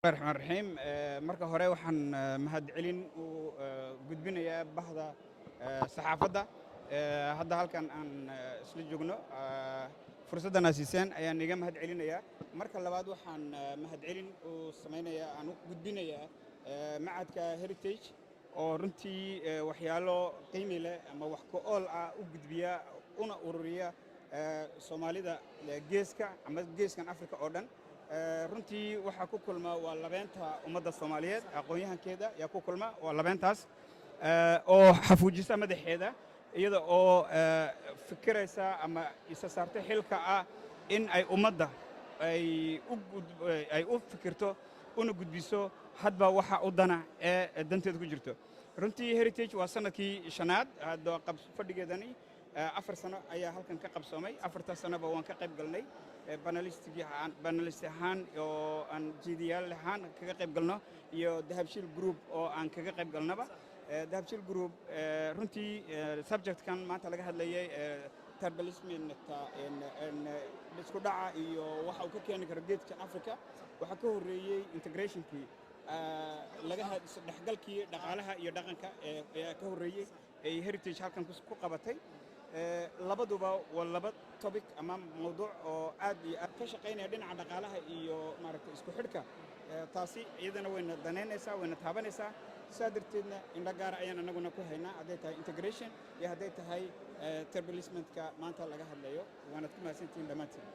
Raxmaan raxiim. Marka hore waxaan mahadcelin u gudbinayaa bahda saxaafadda hadda halkan aan isla joogno. Fursaddan aa siiseen ayaan iga mahad celinayaa. Marka labaad waxaan mahadcelin u samaynayaa, aan u gudbinayaa macadka Heritage oo runtii waxyaalo qiimi leh ama wax ku ool ah u gudbiya una ururiya Soomaalida geeska ama geeskan Afrika oo dhan. Runtii waxaa ku kulma waa labeenta ummadda Soomaaliyeed, aqoon-yahankeeda ayaa ku kulma. Waa labeentaas oo xafuujisa madaxeeda iyada oo fikiraysa ama isa saartay xilka ah in ay ummadda ay u fikirto una gudbiso hadba waxa u dana ee danteeda ku jirto. Runtii Heritage waa sanadkii shanaad hadda fadhigeedani. 4 sano ayaa halkan ka qabsoomay. 4ta sanoba waan ka qayb galnay, panelist ahaan oo aan jeediyaal ahaan kaga qayb galno iyo Dahabshiil Group oo aan kaga qayb galnaba. Dahabshiil Group runtii subjectkan maanta laga hadlayay, tribalismta, isku dhaca iyo waxa uu ka keeni karo geedka Africa, waxaa ka horreeyey integrationkii laga dhexgalkii dhaqaalaha iyo dhaqanka ayaa ka horreeyey ay Heritage halkan ku qabatay. Labaduba waa laba topic ama mawduuc oo aad iyo aad ka shaqaynaya dhinaca dhaqaalaha iyo maaragtay isku xidhka. Taasi iyadana wayna danaynaysaa, wayna taabanaysaa. Saa darteedna indho gaara ayaan anaguna ku haynaa, hadday tahay integration iyo hadday tahay tribalismka maanta laga hadlayo. Waanaad ku mahadsantihiin dhammaantiin.